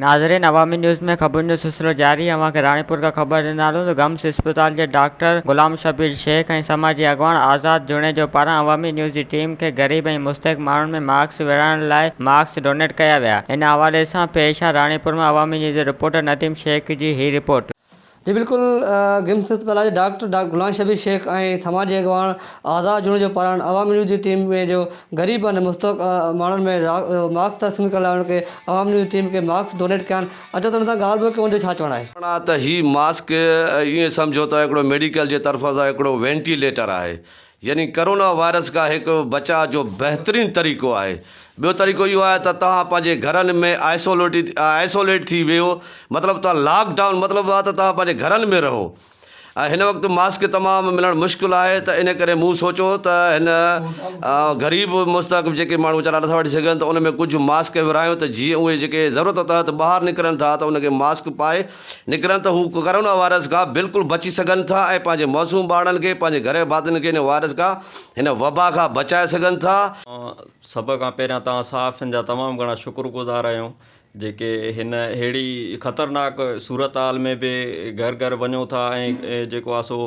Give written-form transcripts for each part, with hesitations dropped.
ناظرين عوامي نيوز ۾ خبرن جو سلسلو جاري اوهان کي راڻيپور کان خبر ڏيندا هلون ته گمس اسپتال جي ڊاڪٽر غلام شبير شيخ ۽ سماجي اڳواڻ آزاد جوڻيجو پاران عوامي نيوز جي ٽيم کي غريب ۽ مستحق ماڻهن ۾ ماسڪ ورهائڻ لاء ماسڪ ڊونيٽ ڪيا ويا ان حوالي سان پيش آ راڻيپور مان عوامي نيوز جي رپورٽر نديم شيخ جي هي رپورٽ. جي بلڪل گمس اسپتال جي ڊاڪٽر ڊاڪٽر غلام شبير شيخ ۽ سماجي اڳواڻ آزاد جوڻيجو پاران عوامي نيوز جي ٽيم ۾ جو غريب ۽ مستحق ماڻهن ۾ ماسڪ تقسيم ڪرڻ لاء انهن کي عوامي نيوز جي ٽيم کي ماسڪ ڊونيٽ ڪيا آهن اچو ته انهن سان ڳالهه ٻولهه ڪيون جو ڇا چوڻ آهي. چوڻ آهي ته هي ماسڪ ائين سمجهو ته هڪڙو ميڊيڪل جي طرفان سان هڪڙو وينٽيليٽر آهي يعني ڪرونا وائرس کان هڪ بچاء جو بهترين طريقو آهي. ٻيو طريقو اهو آهي ته توهان پنهنجي گهرن ۾ آئسوليٽ آئسوليٽ ٿي ويهو مطلب توهان لاڪ ڊائون مطلب آهي ته توهان پنهنجي گهرن ۾ رهو ۽ هن وقت ماسڪ تمام ملڻ مشڪل آهي ته ان ڪري مون سوچيو ته هن غريب مستحق جيڪي ماڻهو ويچارا نٿا وٺي سگهن ته ان ۾ ڪجهه ماسڪ ورهايون ته جيئن اهي جيڪي ضرورت تحت ٻاهر نڪرن ٿا ته ان کي ماسڪ پائي نڪرن ته هو ڪرونا وائرس کان بلڪل بچي سگهن ٿا ۽ پنهنجي معصوم ٻارڙن کي پنهنجي گهر ڀاتين کي هن وائرس کان هن وبا کان بچائي سگهن ٿا. سڀ کان پهريان توهان صحافين جا تمام گهڻا شڪر گذار آهيون جيڪي هن ههڙي خطرناڪ صورتحال ۾ به گهر گهر وڃو ٿا ۽ جيڪو آهي سو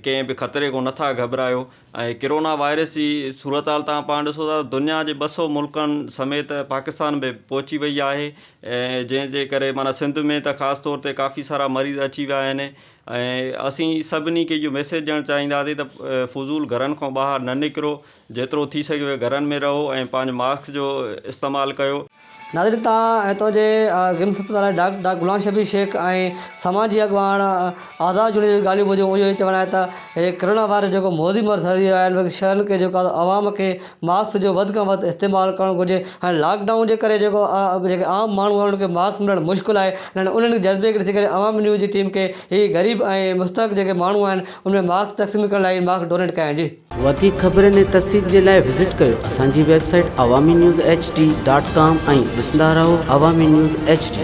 ڪنهن به خطري کان نٿا گهٻرايو ۽ ڪرونا وائرس جي صورتحال توهان پاڻ ڏسو ٿا دنيا جي 200 ملڪن سميت پاڪستان ۾ پهچي وئي آهي ۽ جنهن جي ڪري معنيٰ سنڌ ۾ ته خاص طور تي ڪافي سارا مريض اچي ويا آهن ۽ اسين سڀني کي اهو ميسيج ڏيڻ چاهينداسين ته فضول گهرن کان ٻاهر نه نڪرو جيترو ٿي سگهي گهرن ۾ رهو ۽ پنهنجو ماسڪ جو استعمال ڪيو. ناظرين تان هتان جي گمس اسپتال جي ڊاڪٽر ڊاڪٽر غلام شبير شيخ ۽ سماجي اڳواڻ آزاد جوڻيجو جون ڳالهيون ٻڌيون اهو ئي چوڻ آهي ته هي ڪرونا وائرس جيڪو موذي مرض هلي ويو آهي ان وقت شهرن کي جيڪو آهي عوام کي ماسڪ جو وڌ کان وڌ استعمال ڪرڻ گهرجي هاڻي لاڪ ڊائون جي ڪري جيڪو جيڪي عام ماڻهو آهن انهن کي ماسڪ ملڻ مشڪل آهي انهن جذبي کي ڏسي ڪري عوامي نيوز جي ٽيم کي هي غريب ۽ مستحق جيڪي ماڻهو آهن ان ۾ ماسڪ تقسيم ڪرڻ لاء هي ماسڪ ڊونيٽ ڪيا آهن جي. وڌيڪ خبرن ۽ تفصيل جي لاء وزٽ ڪيو اسان جي website Awami news H D dot com ۽ ڏسندا رهو عوامي نيوز ايڇ ڊي.